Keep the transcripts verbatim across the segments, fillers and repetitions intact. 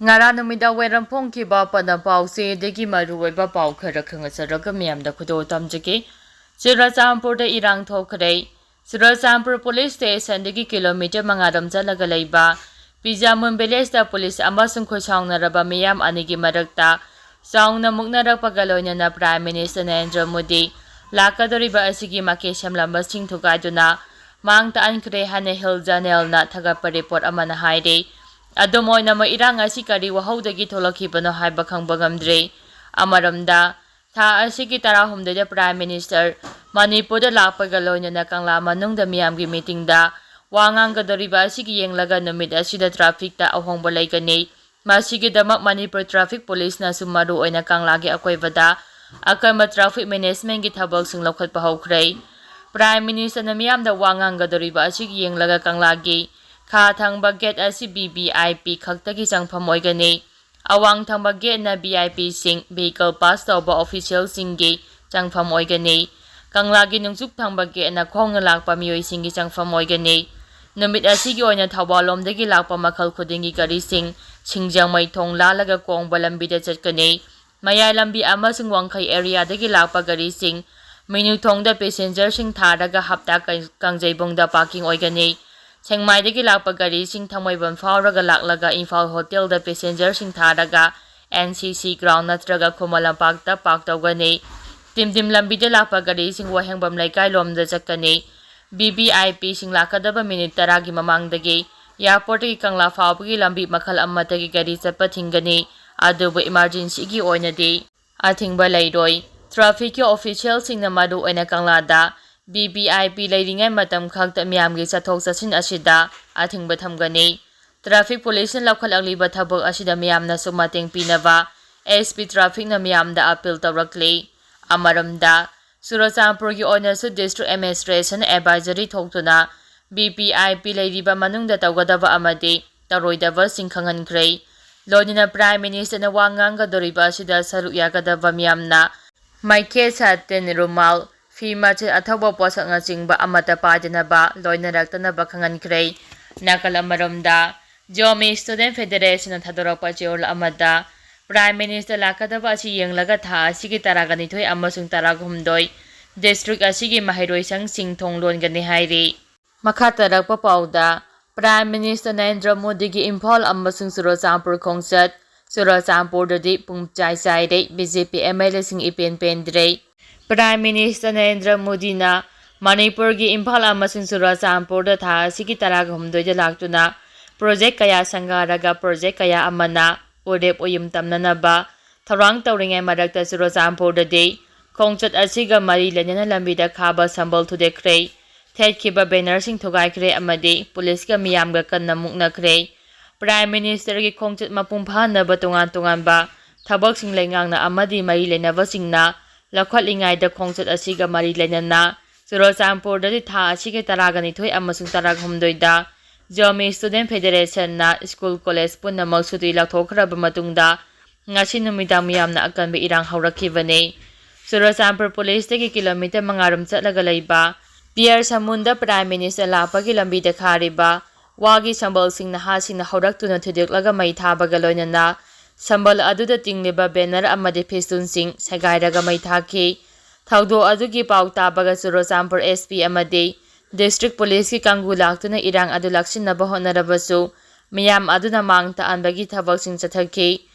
ꯉꯔꯥꯡ ꯅꯨꯃꯤꯗꯥꯡ ꯋꯥꯏꯔꯝ ꯐꯣꯡꯈꯤꯕ ꯑꯄꯟꯕ ꯄꯥꯎꯆꯦꯗꯒꯤ ꯃꯔꯨꯑꯣꯏꯕ ꯄꯥꯎ ꯈꯔ ꯈꯪꯍꯟꯖꯔꯒ ꯃꯤꯌꯥꯝꯗ ꯈꯨꯗꯣꯜ ꯇꯝꯖꯒꯦ꯫ ꯆꯨꯔꯆꯥꯟꯄꯨꯔꯗ ꯏꯔꯥꯡ ꯊꯣꯛꯈ꯭ꯔꯦ꯫ ꯆꯨꯔꯆꯥꯟꯄꯨꯔ ꯄꯨꯂꯤꯁ ꯁ꯭ꯇꯦꯁꯟꯗꯒꯤ ꯀꯤꯂꯣꯃꯤꯇꯔ ꯃꯉꯥꯔꯣꯝ ꯆꯠꯂꯒ ꯂꯩꯕ ꯄꯤꯖꯥꯃꯨꯟ ꯚꯤꯂꯦꯖꯇ ꯄꯨꯂꯤꯁ ꯑꯃꯁꯨꯡ ꯈꯨꯠꯁꯥꯎꯅꯔꯕ ꯃꯤꯌꯥꯝ ꯑꯅꯤꯒꯤ ꯃꯔꯛꯇ ꯆꯥꯎꯅ ꯃꯨꯛꯅꯔꯛꯄꯒ ꯂꯣꯏꯅꯅ ꯄ꯭ꯔꯥꯏꯝ ꯃꯤꯅꯤꯁꯇꯔ ꯅꯔꯦꯟꯗ꯭ꯔ ꯃꯣꯗꯤ ꯂꯥꯛꯀꯗꯧꯔꯤꯕ ꯑꯁꯤꯒꯤ ꯃꯥꯏꯀꯩ ꯁꯦꯝꯂꯝꯕꯁꯤꯡ ꯊꯨꯒꯥꯏꯗꯨꯅ ꯃꯥꯡ ꯇꯥꯛꯍꯟꯈ꯭ꯔꯦ ꯍꯥꯏꯅ ꯍꯤꯜ ꯖꯔꯅꯦꯜꯅ ꯊꯥꯒꯠꯄ ꯔꯤꯄꯣꯔꯠ ꯑꯃꯅ ꯍꯥꯏꯔꯤ꯫ ꯑꯗꯨꯝ ꯑꯣꯏꯅꯃꯛ, ꯏꯔꯥꯡ ꯑꯁꯤ ꯀꯔꯤ ꯋꯥꯍꯧꯗꯒꯤ ꯊꯣꯛꯂꯛꯈꯤꯕꯅꯣ ꯍꯥꯏꯕ ꯈꯪꯕ ꯉꯝꯗ꯭ꯔꯤ꯫ ꯑꯃꯔꯣꯝꯗ, ꯊꯥ ꯑꯁꯤꯒꯤ ꯇꯔꯥꯍꯨꯝꯗꯣꯏꯗ ꯄ꯭ꯔꯥꯏꯝ ꯃꯤꯅꯤꯁꯇꯔ ꯃꯅꯤꯄꯨꯔꯗ ꯂꯥꯛꯄꯒ ꯂꯣꯏꯅꯅ ꯀꯪꯂꯥ ꯃꯅꯨꯡꯗ ꯃꯤꯌꯥꯝꯒꯤ ꯃꯤꯇꯤꯡꯗ ꯋꯥ ꯉꯥꯡꯒꯗꯧꯔꯤꯕ ꯑꯁꯤꯒꯤ ꯌꯦꯡꯂꯒ ꯅꯨꯃꯤꯠ ꯑꯁꯤꯗ ꯇ꯭ꯔꯥꯐꯤꯛꯇ ꯑꯍꯣꯡꯕ ꯂꯩꯒꯅꯤ꯫ ꯃꯁꯤꯒꯤꯗꯃꯛ ꯃꯅꯤꯄꯨꯔ ꯇ꯭ꯔꯥꯐꯤꯛ ꯄꯨꯂꯤꯁꯅꯁꯨ ꯃꯔꯨꯑꯣꯏꯅ ꯀꯪꯂꯥꯒꯤ ꯑꯀꯣꯏꯕꯗ ꯑꯀꯟꯕ ꯇ꯭ꯔꯥꯐꯤꯛ ꯃꯦꯅꯦꯖꯃꯦꯟꯒꯤ ꯊꯕꯛꯁꯤꯡ ꯂꯧꯈꯠꯄ ꯍꯧꯈ꯭ꯔꯦ꯫ ꯄ꯭ꯔꯥꯏꯝ ꯃꯤꯅꯤꯁꯇꯔꯅ ꯃꯤꯌꯥꯝꯗ ꯋꯥ ꯉꯥꯡꯒꯗꯧꯔꯤꯕ ꯑꯁꯤꯒꯤ ꯌꯦꯡꯂꯒ ꯀꯪꯂꯥꯒꯤ ꯈꯥ ꯊꯪꯕ ꯒꯦꯠ ꯑꯁꯤ ꯚꯤ ꯚꯤ ꯑꯥꯏ ꯄꯤ ꯈꯛꯇꯒꯤ ꯆꯪꯐꯝ ꯑꯣꯏꯒꯅꯤ꯫ ꯑꯋꯥꯡ ꯊꯪꯕ ꯒꯦꯠꯅ ꯚꯤ ꯑꯥꯏ ꯄꯤꯁꯤꯡ, ꯚꯤꯍꯤꯀꯜ ꯄꯥꯁ ꯇꯧꯕ ꯑꯣꯐꯤꯁꯤꯌꯦꯜꯁꯤꯡꯒꯤ ꯆꯪꯐꯝ ꯑꯣꯏꯒꯅꯤ꯫ ꯀꯪꯂꯥꯒꯤ ꯅꯣꯡꯆꯨꯞ ꯊꯪꯕ ꯒꯦꯠꯅ ꯈꯣꯡꯅ ꯂꯥꯛꯄ ꯃꯤꯑꯣꯏꯁꯤꯡꯒꯤ ꯆꯪꯐꯝ ꯑꯣꯏꯒꯅꯤ꯫ ꯅꯨꯃꯤꯠ ꯑꯁꯤꯒꯤ ꯑꯣꯏꯅ ꯊꯧꯕꯥꯜ ꯂꯣꯝꯗꯒꯤ ꯂꯥꯛꯄ ꯃꯈꯜ ꯈꯨꯗꯤꯡꯒꯤ ꯒꯥꯔꯤꯁꯤꯡ ꯁꯤꯡꯖꯃꯩ ꯊꯣꯡ ꯂꯥꯜꯂꯒ ꯀꯣꯡꯕ ꯂꯝꯕꯤꯗ ꯆꯠꯀꯅꯤ꯫ ꯃꯌꯥꯏ ꯂꯝꯕꯤ ꯑꯃꯁꯨꯡ ꯋꯥꯡꯈꯩ ꯑꯦꯔꯤꯌꯥꯗꯒꯤ ꯂꯥꯛꯄ ꯒꯥꯔꯤꯁꯤꯡ ꯃꯤꯅꯨꯊꯣꯡꯗ ꯄꯦꯁꯦꯟꯖꯔꯁꯤꯡ ꯊꯥꯔꯒ ꯍꯞꯇꯥ ꯀꯩ-, ꯀꯥꯡꯖꯩꯕꯨꯡꯗ ꯄꯥꯔꯀꯤꯡ ꯑꯣꯏꯒꯅꯤ꯫ ꯁꯦꯡꯃꯥꯏꯗꯒꯤ ꯂꯥꯛꯄ ꯒꯥꯔꯤꯁꯤꯡ ꯊꯥꯡꯃꯩꯕꯟ ꯐꯥꯎꯔꯒ ꯂꯥꯛꯂꯒ ꯏꯝꯐꯥꯜ ꯍꯣꯇꯦꯜꯗ ꯄꯦꯁꯦꯟꯖꯔꯁꯤꯡ ꯊꯥꯔꯒ ꯑꯦꯟ ꯁꯤ ꯁꯤ ꯒ꯭ꯔꯥꯎꯟ ꯅꯠꯇ꯭ꯔꯒ ꯈꯨꯃꯟ ꯂꯝꯄꯥꯛꯇ ꯄꯥꯔꯛ ꯇꯧꯒꯅꯤ꯫ ꯇꯤꯝꯗꯤꯝ ꯂꯝꯕꯤꯗ ꯂꯥꯛꯄ ꯒꯥꯔꯤꯁꯤꯡ ꯋꯥꯍꯦꯡꯕꯝ ꯂꯩꯀꯥꯏ ꯂꯣꯝꯗ ꯆꯠꯀꯅꯤ꯫ ꯚꯤ ꯚꯤ ꯑꯥꯏ ꯄꯤꯁꯤꯡ ꯂꯥꯛꯀꯗꯕ ꯃꯤꯅꯤꯠ ꯇꯔꯥꯒꯤ ꯃꯃꯥꯡꯗꯒꯤ ꯑꯦꯌꯥꯔꯄꯣꯔꯠꯇꯒꯤ ꯀꯪꯂꯥ ꯐꯥꯎꯕꯒꯤ ꯂꯝꯕꯤ ꯃꯈꯜ ꯑꯃꯠꯇꯒꯤ ꯒꯥꯔꯤ ꯆꯠꯄ ꯊꯤꯡꯒꯅꯤ, ꯑꯗꯨꯕꯨ ꯏꯃꯥꯔꯖꯦꯟꯁꯤꯒꯤ ꯑꯣꯏꯅꯗꯤ ꯑꯊꯤꯡꯕ ꯂꯩꯔꯣꯏ꯫ ꯇ꯭ꯔꯥꯐꯤꯛꯀꯤ ꯑꯣꯐꯤꯁꯤꯌꯦꯜꯁꯤꯡꯅ ꯃꯔꯨꯑꯣꯏꯅ ꯀꯪꯂꯥꯗ ꯚꯤ ꯚꯤ ꯑꯥꯏ ꯄꯤ ꯂꯩꯔꯤꯉꯩ ꯃꯇꯝ ꯈꯛꯇ ꯃꯤꯌꯥꯝꯒꯤ ꯆꯠꯊꯣꯛ ꯆꯠꯁꯤꯟ ꯑꯁꯤꯗ ꯑꯊꯤꯡꯕ ꯊꯝꯒꯅꯤ꯫ ꯇ꯭ꯔꯥꯐꯤꯛ ꯄꯨꯂꯤꯁꯅ ꯂꯧꯈꯠꯂꯛꯂꯤꯕ ꯊꯕꯛ ꯑꯁꯤꯗ ꯃꯤꯌꯥꯝꯅꯁꯨ ꯃꯇꯦꯡ ꯄꯤꯅꯕ ꯑꯦꯁ ꯄꯤ ꯇ꯭ꯔꯥꯐꯤꯛꯅ ꯃꯤꯌꯥꯝꯗ ꯑꯄꯤꯜ ꯇꯧꯔꯛꯂꯤ꯫ ꯑꯃꯔꯣꯝꯗ, ꯆꯨꯔꯆꯥꯟꯄꯨꯔꯒꯤ ꯑꯣꯏꯅꯁꯨ ꯗꯤꯁꯇ꯭ꯔꯤꯛ ꯑꯦꯗꯃꯤꯅꯤꯁꯇ꯭ꯔꯦꯁꯟ ꯑꯦꯗꯚꯥꯏꯖꯔꯤ ꯊꯣꯛꯇꯨꯅ ꯚꯤ ꯚꯤ ꯑꯥꯏ ꯄꯤ ꯂꯩꯔꯤꯕ ꯃꯅꯨꯡꯗ ꯇꯧꯒꯗꯕ ꯑꯃꯗꯤ ꯇꯧꯔꯣꯏꯗꯕꯁꯤꯡ ꯈꯪꯍꯟꯈ꯭ꯔꯦ꯫ ꯂꯣꯏꯅꯅ ꯄ꯭ꯔꯥꯏꯝ ꯃꯤꯅꯤꯁꯇꯔꯅ ꯋꯥ ꯉꯥꯡꯒꯗꯧꯔꯤꯕ ꯑꯁꯤꯗ ꯁꯔꯨꯛ ꯌꯥꯒꯗꯕ ꯃꯤꯌꯥꯝꯅ ꯃꯩꯈꯦꯠ, ꯁꯥꯇꯤꯟ, ꯔꯨꯃꯥꯜ, ꯐꯤ ꯃꯆꯦꯠ, ꯑꯊꯧꯕ ꯄꯣꯠꯁꯛꯅꯆꯤꯡꯕ ꯑꯃꯠꯇ ꯄꯥꯏꯗꯅꯕ, ꯂꯣꯏꯅꯔꯛꯇꯅꯕ ꯈꯪꯍꯟꯈ꯭ꯔꯦ꯫ ꯅꯥꯀꯜ ꯑꯃꯔꯣꯝꯗ, Zomi Student Federation ꯅ ꯊꯥꯗꯣꯔꯛꯄ ꯆꯦꯔꯣꯜ ꯑꯃꯗ, Prime Minister ꯂꯥꯛꯀꯗꯕ ꯑꯁꯤ ꯌꯦꯡꯂꯒ ꯊꯥ ꯑꯁꯤꯒꯤ ꯇꯔꯥꯒ ꯅꯤꯊꯣꯏ ꯑꯃꯁꯨꯡ ꯇꯔꯥꯒ ꯍꯨꯝꯗꯣꯏ district ꯑꯁꯤꯒꯤ ꯃꯍꯩꯔꯣꯏꯁꯪꯁꯤꯡ ꯊꯣꯡ ꯂꯣꯟꯒꯅꯤ ꯍꯥꯏꯔꯤ꯫ ꯃꯈꯥ ꯇꯥꯔꯛꯄ ꯄꯥꯎꯗ, Prime Minister ꯅꯔꯦꯟꯗ꯭ꯔ ꯃꯣꯗꯤꯒꯤ ꯏꯝꯐꯥꯜ ꯑꯃꯁꯨꯡ ꯆꯨꯔꯆꯥꯟꯄꯨꯔ ꯈꯣꯡꯆꯠ꯫ ꯆꯨꯔꯆꯥꯟꯄꯨꯔꯗꯗꯤ ꯄꯨꯡ ꯆꯥꯏ ꯆꯥꯏꯔꯦ, B J P M L ꯑꯦꯁꯤꯡ ꯏꯄꯦꯟ ꯄꯦꯟꯗ꯭ꯔꯦ꯫ Prime Minister ꯅꯔꯦꯟꯗ꯭ꯔ ꯃꯣꯗꯤꯅ ꯃꯅꯤꯄꯨꯔꯒꯤ ꯏꯝꯐꯥꯜ ꯑꯃꯁꯨꯡ ꯆꯨꯔꯆꯥꯟꯄꯨꯔꯗ ꯊꯥ ꯑꯁꯤꯒꯤ ꯇꯔꯥꯒ ꯍꯨꯝꯗꯣꯏꯗ ꯂꯥꯛꯇꯨꯅ project ꯀꯌꯥ ꯁꯪꯒꯥꯔꯒ project ꯀꯌꯥ ꯑꯃꯅ ꯎꯔꯦꯞ ꯎꯌꯨꯝ ꯇꯝꯅꯅꯕ ꯊꯧꯔꯥꯡ ꯇꯧꯔꯤꯉꯩ ꯃꯔꯛꯇ ꯆꯨꯔꯆꯥꯟꯄꯨꯔꯗꯗꯤ ꯈꯣꯡꯆꯠ ꯑꯁꯤꯒ ꯃꯔꯤ ꯂꯩꯅꯅ ꯂꯝꯕꯤꯗ ꯈꯥꯕ ꯁꯝꯕꯜ ꯊꯨꯗꯦꯛꯈ꯭ꯔꯦ, ꯊꯦꯠꯈꯤꯕ bannerꯁꯤꯡ ꯊꯨꯒꯥꯏꯈ꯭ꯔꯦ ꯑꯃꯗꯤ ꯄꯨꯂꯤꯁꯀ ꯃꯤꯌꯥꯝꯒ ꯀꯟꯅ ꯃꯨꯛꯅꯈ꯭ꯔꯦ꯫ Prime Ministerꯒꯤ ꯈꯣꯡꯆꯠ ꯃꯄꯨꯡ ꯐꯥꯍꯟꯅꯕ ꯇꯣꯉꯥꯟ ꯇꯣꯉꯥꯟꯕ ꯊꯕꯛꯁꯤꯡ ꯂꯩꯉꯥꯛꯅ ꯑꯃꯗꯤ ꯃꯔꯤ ꯂꯩꯅꯕꯁꯤꯡꯅ ꯂꯧꯈꯠꯂꯤꯉꯩꯗ ꯈꯣꯡꯆꯠ ꯑꯁꯤꯒ ꯃꯔꯤ ꯂꯩꯅꯅ ꯆꯨꯔꯆꯥꯟꯄꯨꯔꯗꯗꯤ ꯊꯥ ꯑꯁꯤꯒꯤ ꯇꯔꯥꯒ ꯅꯤꯊꯣꯏ ꯑꯃꯁꯨꯡ ꯇꯔꯥꯒ ꯍꯨꯝꯗꯣꯏꯗ Zomi Student Federationꯅ school college ꯄꯨꯝꯅꯃꯛ ꯁꯨꯇꯤ ꯂꯧꯊꯣꯛꯈ꯭ꯔꯕ ꯃꯇꯨꯡꯗ ꯉꯁꯤ ꯅꯨꯃꯤꯗꯥꯡ ꯃꯤꯌꯥꯝꯅ ꯑꯀꯟꯕ ꯏꯔꯥꯡ ꯍꯧꯔꯛꯈꯤꯕꯅꯤ꯫ ꯆꯨꯔꯆꯥꯟꯄꯨꯔ ꯄꯨꯂꯤꯁꯇꯒꯤ kilometre ꯃꯉꯥ ꯔꯣꯝ ꯆꯠꯂꯒ ꯂꯩꯕ ꯄꯤꯌꯔ ꯁꯃꯨꯟꯗ Prime Minister ꯂꯥꯛꯄꯒꯤ ꯂꯝꯕꯤꯗ ꯈꯥꯔꯤꯕ ꯋꯥꯒꯤ ꯁꯝꯕꯜꯁꯤꯡ ꯅꯍꯥꯁꯤꯡꯅ ꯍꯧꯔꯛꯇꯨꯅ ꯊꯨꯗꯦꯛꯂꯒ ꯃꯩ ꯊꯥꯕꯒ ꯂꯣꯏꯅꯅ ꯁꯝꯕꯜ ꯑꯗꯨꯗ ꯇꯤꯡꯂꯤꯕ banner ꯑꯃꯗꯤ ꯐꯤꯁꯇꯨꯟꯁꯤꯡ ꯁꯦꯒꯥꯏꯔꯒ ꯃꯩ ꯊꯥꯈꯤ꯫ ꯊꯧꯗꯣꯛ ꯑꯗꯨꯒꯤ ꯄꯥꯎ ꯇꯥꯕꯒ ꯆꯨꯔꯆꯥꯟꯄꯨꯔ S P ꯑꯃꯗꯤ district ꯄꯨꯂꯤꯁꯀꯤ ꯀꯥꯡꯕꯨ ꯂꯥꯛꯇꯨꯅ ꯏꯔꯥꯡ ꯑꯗꯨ ꯂꯥꯛꯁꯤꯟꯅꯕ ꯍꯣꯠꯅꯔꯕꯁꯨ ꯃꯤꯌꯥꯝ ꯑꯗꯨꯅ ꯃꯥꯡ ꯇꯥꯛꯍꯟꯕꯒꯤ ꯊꯕꯛꯁꯤꯡ ꯆꯠꯊꯈꯤ꯫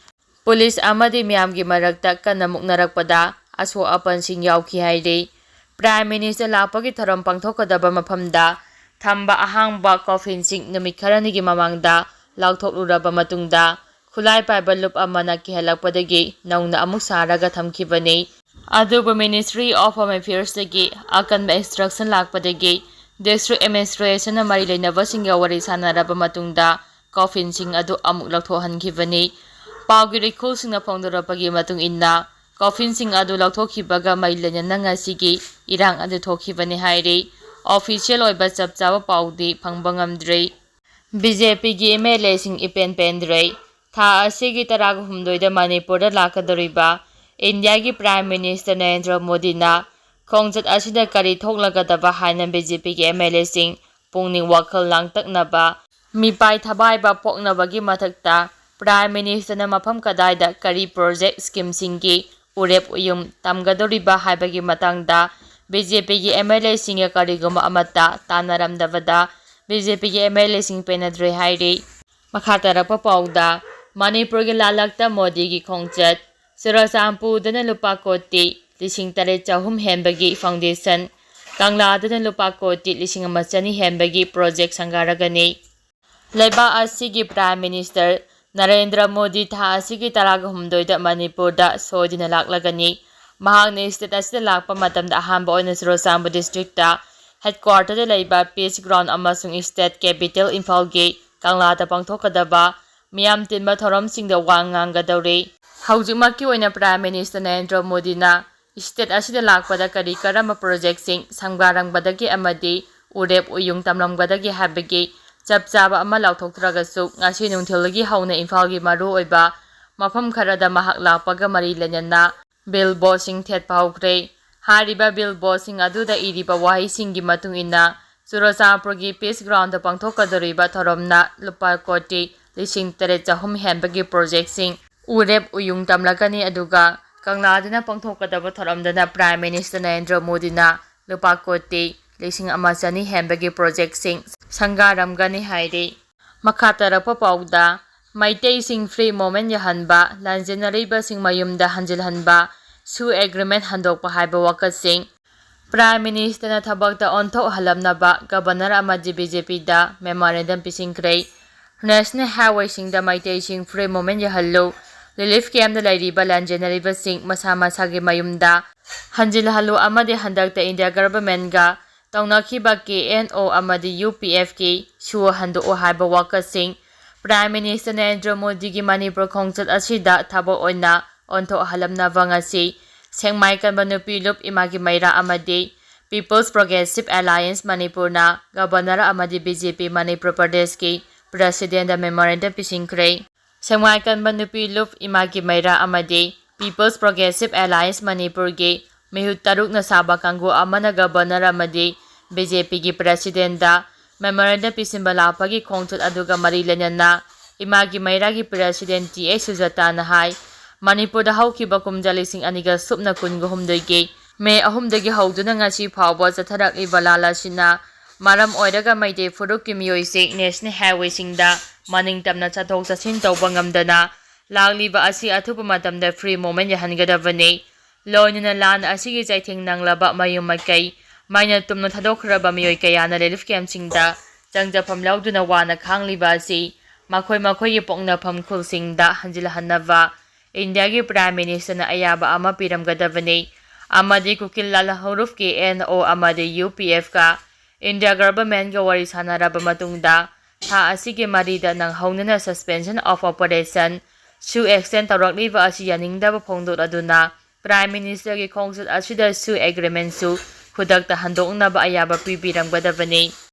ꯄꯨꯂꯤꯁ ꯑꯃꯗꯤ ꯃꯤꯌꯥꯝꯒꯤ ꯃꯔꯛꯇ ꯀꯟꯅ ꯃꯨꯛꯅꯔꯛꯄꯗ ꯑꯁꯣꯛ ꯑꯄꯟꯁꯤꯡ ꯌꯥꯎꯈꯤ ꯍꯥꯏꯔꯤ꯫ Prime Minister ꯂꯥꯛꯄꯒꯤ ꯊꯧꯔꯝ ꯄꯥꯡꯊꯣꯛꯀꯗꯕ ꯃꯐꯝꯗ ꯊꯝꯕ ꯑꯍꯥꯡꯕ coffinꯁꯤꯡ ꯅꯨꯃꯤꯠ ꯈꯔꯅꯤꯒꯤ ꯃꯃꯥꯡꯗ ꯂꯥꯎꯊꯣꯛꯂꯨꯔꯕ ꯃꯇꯨꯡꯗ ꯈꯨꯠꯂꯥꯏ ꯄꯥꯏꯕ ꯂꯨꯞ ꯑꯃꯅ ꯀꯤꯍꯜꯂꯛꯄꯗꯒꯤ ꯅꯧꯅ ꯑꯃꯨꯛ ꯁꯥꯔꯒ ꯊꯝꯈꯤꯕꯅꯤ꯫ ꯑꯗꯨꯕꯨ Ministry of Home Affairsꯇꯒꯤ ꯑꯀꯟꯕ instruction ꯂꯥꯛꯄꯗꯒꯤ district administrationꯅ ꯃꯔꯤ ꯂꯩꯅꯕꯁꯤꯡꯒ ꯋꯥꯔꯤ ꯁꯥꯟꯅꯔꯕ ꯃꯇꯨꯡꯗ coffinꯁꯤꯡ ꯑꯗꯨ ꯑꯃꯨꯛ ꯂꯧꯊꯣꯛꯍꯟꯈꯤꯕꯅꯤ꯫ ꯄꯥꯎꯒꯤ ꯔꯤꯈꯨꯜꯁꯤꯡꯅ ꯐꯣꯡꯗꯣꯔꯛꯄꯒꯤ ꯃꯇꯨꯡ ꯏꯟꯅ, coffinꯁꯤꯡ ꯑꯗꯨ ꯂꯧꯊꯣꯛꯈꯤꯕꯒ ꯃꯔꯤ ꯂꯩꯅꯅ ꯉꯁꯤꯒꯤ ꯏꯔꯥꯡ ꯑꯗꯨ ꯊꯣꯛꯈꯤꯕꯅꯤ ꯍꯥꯏꯔꯤ꯫ Official ꯑꯣꯏꯕ ꯆꯞ ꯆꯥꯕ ꯄꯥꯎꯗꯤ ꯐꯪꯕ ꯉꯝꯗ꯭ꯔꯤ꯫ B J Pꯒꯤ M L Aꯁꯤꯡ ꯏꯄꯦꯟ ꯄꯦꯟꯗ꯭ꯔꯦ꯫ ꯊꯥ ꯑꯁꯤꯒꯤ ꯇꯔꯥꯒ ꯍꯨꯝꯗꯣꯏꯗ ꯃꯅꯤꯄꯨꯔꯗ ꯂꯥꯛꯀꯗꯧꯔꯤꯕ ꯏꯟꯗꯤꯌꯥꯒꯤ Prime Minister ꯅꯔꯦꯟꯗ꯭ꯔ ꯃꯣꯗꯤꯅ ꯈꯣꯡꯆꯠ ꯑꯁꯤꯗ ꯀꯔꯤ ꯊꯣꯛꯂꯒꯗꯕ ꯍꯥꯏꯅ B J Pꯒꯤ M L Aꯁꯤꯡ ꯄꯨꯛꯅꯤꯡ ꯋꯥꯈꯜ ꯂꯥꯡꯇꯛꯅꯕ ꯃꯤꯄꯥꯏ ꯊꯕꯥꯏꯕ ꯄꯣꯛꯅꯕꯒꯤ ꯃꯊꯛꯇ Prime Ministerꯅ ꯃꯐꯝ ꯀꯗꯥꯏꯗ ꯀꯔꯤ project schemeꯁꯤꯡꯒꯤ ꯎꯔꯦꯞ ꯎꯌꯨꯡ ꯇꯝꯒꯗꯧꯔꯤꯕ ꯍꯥꯏꯕꯒꯤ ꯃꯇꯥꯡꯗ BJPꯒꯤ MLAꯁꯤꯡꯒ ꯀꯔꯤꯒꯨꯝꯕ ꯑꯃꯠꯇ ꯇꯥꯟꯅꯔꯝꯗꯕꯗ BJPꯒꯤ MLAꯁꯤꯡ ꯄꯦꯟꯅꯗ꯭ꯔꯦ ꯍꯥꯏꯔꯤ꯫ ꯃꯈꯥ ꯇꯥꯔꯛꯄ ꯄꯥꯎꯗ, ꯃꯅꯤꯄꯨꯔꯒꯤ ꯂꯥꯂꯛꯇ ꯃꯣꯗꯤꯒꯤ ꯈꯣꯡꯆꯠ, ꯆꯨꯔꯆꯥꯟꯄꯨꯔꯗꯅ ꯂꯨꯄꯥ ꯀꯣꯇꯤ ꯂꯤꯁꯤꯡ ꯇꯔꯦꯠ ꯆꯍꯨꯝ ꯍꯦꯟꯕꯒꯤ foundation, ꯀꯪꯂꯥꯗꯅ ꯂꯨꯄꯥ ꯀꯣꯇꯤ ꯂꯤꯁꯤꯡ ꯑꯃ ꯆꯅꯤ ꯍꯦꯟꯕꯒꯤ project ꯁꯪꯒꯥꯔꯒꯅꯤ꯫ ꯂꯩꯕꯥꯛ ꯑꯁꯤꯒꯤ Prime Minister ꯅꯔꯦꯟꯗ꯭ꯔ ꯃꯣꯗꯤ ꯊꯥ ꯑꯁꯤꯒꯤ ꯇꯔꯥꯒ ꯍꯨꯝꯗꯣꯏꯗ ꯃꯅꯤꯄꯨꯔꯗ ꯁꯣꯏꯗꯅ ꯂꯥꯛꯂꯒꯅꯤ꯫ ꯃꯍꯥꯛꯅ state ꯑꯁꯤꯗ ꯂꯥꯛꯄ ꯃꯇꯝꯗ ꯑꯍꯥꯟꯕ ꯑꯣꯏꯅ ꯆꯨꯔꯆꯥꯟꯄꯨꯔ districtꯇ headquarterꯗ ꯂꯩꯕ Peace Ground ꯑꯃꯁꯨꯡ state capital ꯏꯝꯐꯥꯜꯒꯤ ꯀꯪꯂꯥꯗ ꯄꯥꯡꯊꯣꯛꯀꯗꯕ ꯃꯤꯌꯥꯝ ꯇꯤꯟꯕ ꯊꯧꯔꯝꯁꯤꯡꯗ ꯋꯥ ꯉꯥꯡꯒꯗꯧꯔꯤ꯫ ꯍꯧꯖꯤꯛꯃꯛꯀꯤ ꯑꯣꯏꯅ Prime Minister ꯅꯔꯦꯟꯗ꯭ꯔ ꯃꯣꯗꯤꯅ state ꯑꯁꯤꯗ ꯂꯥꯛꯄꯗ ꯀꯔꯤ ꯀꯔꯝꯕ projectꯁꯤꯡ ꯁꯪꯒꯥꯔꯝꯒꯗꯒꯦ ꯑꯃꯗꯤ ꯎꯔꯦꯞ ꯎꯌꯨꯡ ꯇꯝꯂꯝꯒꯗꯒꯦ ꯍꯥꯏꯕꯒꯤ ꯆꯞ ꯆꯥꯕ ꯑꯃ ꯂꯥꯎꯊꯣꯛꯇ꯭ꯔꯒꯁꯨ, ꯉꯁꯤ ꯅꯨꯡꯊꯤꯜꯗꯒꯤ ꯍꯧꯅ ꯏꯝꯐꯥꯜꯒꯤ ꯃꯔꯨꯑꯣꯏꯕ ꯃꯐꯝ ꯈꯔꯗ ꯃꯍꯥꯛ ꯂꯥꯛꯄꯒ ꯃꯔꯤ ꯂꯩꯅꯅ billboardꯁꯤꯡ ꯊꯦꯠꯄ ꯍꯧꯈ꯭ꯔꯦ꯫ ꯍꯥꯏꯔꯤꯕ billboardꯁꯤꯡ ꯑꯗꯨꯗ ꯏꯔꯤꯕ ꯋꯥꯍꯩꯁꯤꯡꯒꯤ ꯃꯇꯨꯡ ꯏꯟꯅ, ꯆꯨꯔꯆꯥꯟꯄꯨꯔꯒꯤ Peace Groundꯗ ꯄꯥꯡꯊꯣꯛꯀꯗꯧꯔꯤꯕ ꯊꯧꯔꯝꯅ ꯂꯨꯄꯥ ꯀꯣꯇꯤ ꯂꯤꯁꯤꯡ ꯇꯔꯦꯠ ꯆꯍꯨꯝ ꯍꯦꯟꯕꯒꯤ projectꯁꯤꯡ ꯎꯔꯦꯞ ꯎꯌꯨꯡ ꯇꯝꯂꯒꯅꯤ, ꯑꯗꯨꯒ ꯀꯪꯂꯥꯗꯅ ꯄꯥꯡꯊꯣꯛꯀꯗꯕ ꯊꯧꯔꯝꯗꯅ Prime Minister ꯅꯔꯦꯟꯗ꯭ꯔ ꯃꯣꯗꯤꯅ ꯂꯨꯄꯥ ꯀꯣꯇꯤ ꯂꯤꯁꯤꯡ ꯑꯃ ꯆꯅꯤ ꯍꯦꯟꯕꯒꯤ projectꯁꯤꯡ ꯁꯪꯒꯥꯔꯝꯒꯅꯤ ꯍꯥꯏꯔꯤ꯫ ꯃꯈꯥ ꯇꯥꯔꯛꯄ ꯄꯥꯎꯗ, ꯃꯩꯇꯩꯁꯤꯡ free movement ꯌꯥꯍꯟꯕ, ꯂꯥꯟꯖꯦꯟꯅꯔꯤꯕꯁꯤꯡ ꯃꯌꯨꯝꯗ ꯍꯟꯖꯤꯜꯍꯟꯕ, ꯁꯨ agreement ꯍꯟꯗꯣꯛꯄ ꯍꯥꯏꯕ ꯋꯥꯀꯠꯁꯤꯡ꯫ Prime Ministerꯅ ꯊꯕꯛꯇ ꯑꯣꯟꯊꯣꯛꯍꯜꯂꯝꯅꯕ Governor ꯑꯃꯗꯤ BJPꯗ memorandum ꯄꯤꯁꯤꯟꯈ꯭ꯔꯦ꯫ National highwayꯁꯤꯡꯗ ꯃꯩꯇꯩꯁꯤꯡ free movement ꯌꯥꯍꯜꯂꯨ, relief campꯇ ꯂꯩꯔꯤꯕ ꯂꯥꯟꯖꯦꯟꯅꯔꯤꯕꯁꯤꯡ ꯃꯁꯥ ꯃꯁꯥꯒꯤ ꯃꯌꯨꯝꯗ ꯍꯟꯖꯤꯜꯍꯜꯂꯨ ꯑꯃꯗꯤ ꯍꯟꯗꯛꯇ India governmentꯒ ꯇꯧꯅꯈꯤꯕ KNO ꯑꯃꯗꯤ UPFꯀꯤ ꯁꯨ ꯍꯟꯗꯣꯛꯎ ꯍꯥꯏꯕ ꯋꯥꯀꯠꯁꯤꯡ꯫ Prime Minister ꯅꯔꯦꯟꯗ꯭ꯔ ꯃꯣꯗꯤꯒꯤ ꯃꯅꯤꯄꯨꯔ ꯈꯣꯡꯆꯠ ꯑꯁꯤꯗ ꯊꯕꯛ ꯑꯣꯏꯅ ꯑꯣꯟꯊꯣꯛꯍꯜꯂꯝꯅꯕ ꯉꯁꯤ ꯁꯦꯛꯃꯥꯏ ꯀꯟꯕ ꯅꯨꯄꯤ ꯂꯨꯞ ꯏꯃꯥꯒꯤ ꯃꯩꯔꯥ ꯑꯃꯗꯤ People's Progressive Alliance ꯃꯅꯤꯄꯨꯔꯅ Governor ꯑꯃꯗꯤ BJP ꯃꯅꯤꯄꯨꯔ ꯄ꯭ꯔꯗꯦꯁꯀꯤ Presidentꯗ memorandum ꯄꯤꯁꯤꯟꯈ꯭ꯔꯦ꯫ ꯁꯦꯛꯃꯥꯏ ꯀꯟꯕ ꯅꯨꯄꯤ ꯂꯨꯞ ꯏꯃꯥꯒꯤ ꯃꯩꯔꯥ ꯑꯃꯗꯤ People's Progressive Alliance ꯃꯅꯤꯄꯨꯔꯒꯤ ꯃꯤꯍꯨꯠ ꯇꯔꯨꯛꯅ ꯁꯥꯕ ꯀꯥꯡꯕꯨ ꯑꯃꯅ Governor ꯑꯃꯗꯤ BJPꯒꯤ Presidentꯗ ꯃꯦꯃꯣꯔꯦꯟꯗꯝ ꯄꯤꯁꯤꯟꯕ ꯂꯥꯛꯄꯒꯤ ꯈꯣꯡꯆꯠ ꯑꯗꯨꯒ ꯃꯔꯤ ꯂꯩꯅꯅ ꯏꯃꯥꯒꯤ ꯃꯩꯔꯥꯒꯤ ꯄ꯭ꯔꯦꯁꯤꯗꯦꯟ ꯇꯤ ꯑꯦꯁ ꯁꯨꯖꯥꯇꯥꯅ ꯍꯥꯏ, ꯃꯅꯤꯄꯨꯔꯗ ꯍꯧꯈꯤꯕ ꯀꯨꯝꯖꯥ ꯂꯤꯁꯤꯡ ꯑꯅꯤꯒ ꯁꯨꯞꯅ ꯀꯨꯟꯒ ꯍꯨꯝꯗꯣꯏꯒꯤ ꯃꯦ ꯑꯍꯨꯝꯗꯒꯤ ꯍꯧꯗꯨꯅ ꯉꯁꯤ ꯐꯥꯎꯕ ꯆꯠꯊꯔꯛꯂꯤꯕ ꯂꯥꯟ ꯑꯁꯤꯅ ꯃꯔꯝ ꯑꯣꯏꯔꯒ ꯃꯩꯇꯩ ꯐꯨꯔꯨꯞꯀꯤ ꯃꯤꯑꯣꯏꯁꯤꯡ ꯅꯦꯁꯅꯦꯜ ꯍꯥꯏꯋꯦꯁꯤꯡꯗ ꯃꯅꯤꯡ ꯇꯝꯅ ꯆꯠꯊꯣꯛ ꯆꯠꯁꯤꯟ ꯇꯧꯕ ꯉꯝꯗꯅ ꯂꯥꯛꯂꯤꯕ ꯑꯁꯤ ꯑꯊꯨꯕ ꯃꯇꯝꯗ ꯐ꯭ꯔꯤ ꯃꯨꯚꯃꯦꯟ ꯌꯥꯍꯟꯒꯗꯕꯅꯤ꯫ ꯂꯣꯏꯅꯅ ꯂꯥꯟ ꯑꯁꯤꯒꯤ ꯆꯩꯊꯦꯡ ꯅꯪꯂꯕ ꯃꯌꯨꯝ ꯃꯀꯩ ꯃꯩꯅ ꯇꯨꯝꯅ ꯊꯥꯗꯣꯛꯈ꯭ꯔꯕ ꯃꯤꯑꯣꯏ ꯀꯌꯥꯅ ꯔꯤꯂꯤꯐ ꯀꯦꯝꯞꯁꯤꯡꯗ ꯆꯪꯖꯐꯝ ꯂꯧꯗꯨꯅ ꯋꯥꯅ ꯈꯥꯡꯂꯤꯕ ꯑꯁꯤ ꯃꯈꯣꯏ ꯃꯈꯣꯏꯒꯤ ꯄꯣꯛꯅꯐꯝ ꯈꯨꯜꯁꯤꯡꯗ ꯍꯟꯖꯤꯜꯍꯟꯅꯕ ꯏꯟꯗꯤꯌꯥꯒꯤ ꯄ꯭ꯔꯥꯏꯝ ꯃꯤꯅꯤꯁꯇꯔꯅ ꯑꯌꯥꯕ ꯑꯃ ꯄꯤꯔꯝꯒꯗꯕꯅꯤ ꯑꯃꯗꯤ ꯀꯨꯀꯤꯜ ꯂꯥꯜꯍꯧꯂꯨꯞꯀꯤ ꯑꯦꯟ ꯑꯣ ꯑꯃꯗꯤ ꯌꯨ ꯄꯤ ꯑꯦꯐꯀ ꯏꯟꯗꯤꯌꯥ ꯒꯚꯔꯟꯃꯦꯟꯠꯀ ꯋꯥꯔꯤ ꯁꯥꯟꯅꯔꯕ ꯃꯇꯨꯡꯗ ꯊꯥ ꯑꯁꯤꯒꯤ ꯃꯔꯤꯗ ꯅꯪꯍꯧꯅꯅ suspension of operation ꯁꯨ ꯑꯦꯛꯁꯇꯦꯟ ꯇꯧꯔꯛꯂꯤꯕ ꯑꯁꯤ ꯌꯥꯅꯤꯡꯗꯕ ꯐꯣꯡꯗꯣꯛꯂꯗꯨꯅ ꯄ꯭ꯔꯥꯏꯝ ꯃꯤꯅꯤꯁꯇꯔꯒꯤ ꯈꯣꯡꯆꯠ ꯑꯁꯤꯗꯁꯨ ꯑꯦꯒ꯭ꯔꯤꯃꯦꯟꯁꯨ ꯈꯨꯗꯛꯇ ꯍꯟꯗꯣꯛꯅꯕ ꯑꯌꯥꯕ ꯄꯤꯕꯤꯔꯝꯒꯗꯕꯅꯤ꯫